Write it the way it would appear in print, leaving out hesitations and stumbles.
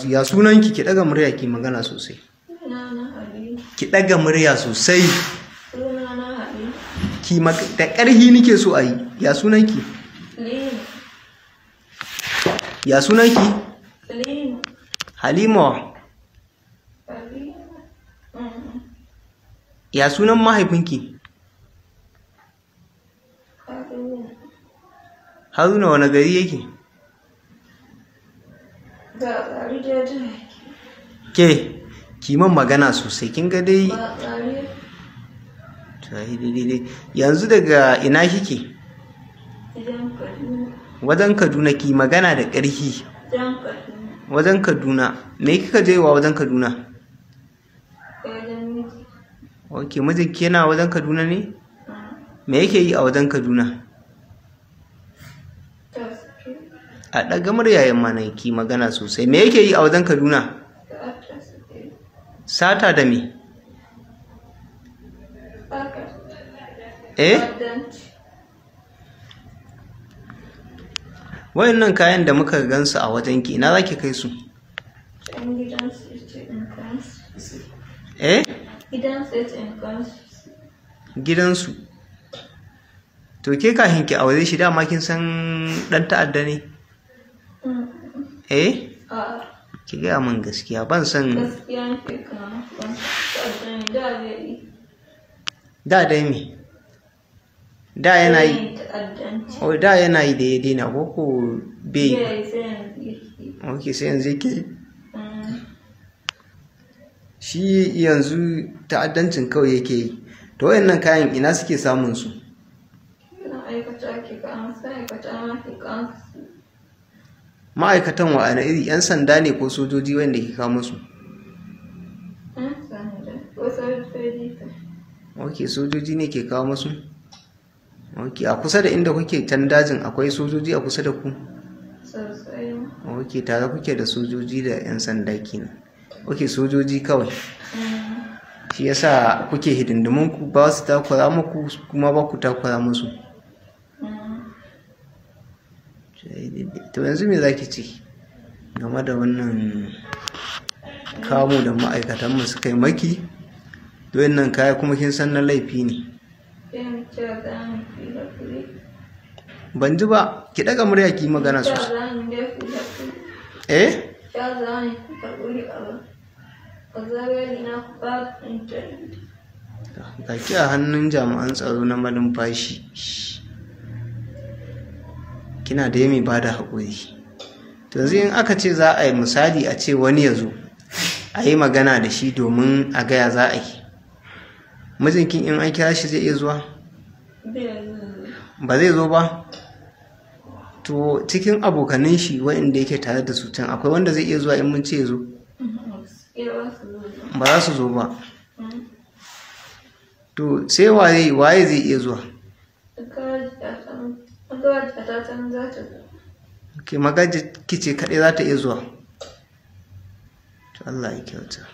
Ya sunanki? Ki daga murya ki magana sosai. Ki daga murya sosai. Ki da ƙarhi nike so a yi. Ya sunanki? Ya sunanki? Halima. Ya sunan mahaifinki? Haruna wani gari yake? Ke, ki man magana sosai, kin ga dai. Yanzu daga ina kike? Wajen Kaduna. Ki magana da ƙarfi. Wajen Kaduna. Me kika je wa wajen Kaduna? Ok, mijinki yana wajen Kaduna ne? Me yake yi a wajen Kaduna? A ɗaga murya mana ki magana sosai. Me yake yi a wajen Kaduna? Sata da me? Eh? Wayannan kayan da muka gansu a wajenki, ina zaki kai su? Eh? Gidansu. To ke kafin ki aure shi dama kin san dan ta'adda ne? Eh? Ki gaya min gaskiya, ban san. Da dai me? Da yana yi. Oh, da yana yi da ya daina ko ko bai? Ok, sai yanzu yake. Shi yanzu ta'addancin kawai yake yi. To wayannan kayan ina suke samun su? Ma'aikatan wa'ana iri, 'yan sanda ne ko sojoji wanda ke kawo musu? Ok, sojoji ne ke kawo musu? Ok, a kusa da inda kuke can dajin akwai sojoji a kusa da ku? Ok, tare kuke da sojoji da 'yan sanda kenan. Ok, sojoji kawai. Shi yasa kuke hidindimun ku, ba su takura muku kuma ba ku takura musu. To yanzu me zaki ce game da wannan kamu da ma'aikatanmu suka yi maki? Wannan kaya kuma kin san na laifi ne. Ban ji ba, ki daga murya ki magana sosai. Eh? Ga ki a hannun jami'an tsaro na malumfashi. Kina da mai ba da haƙuri. To yanzu in aka ce za a yi misali a ce wani ya zo a yi magana da shi domin a gaya za a yi. Mijinkin in an kira shi zai iya zuwa? Ba zai zo ba? To cikin abokanin shi waɗanda yake tare da su can akwai wanda zai iya zuwa in mun ce ya zo? Ba za su zo ba. To sai waye zai iya zuwa? Ok, magaji kice kaɗai za ta iya zuwa. To Allah ya kyauta.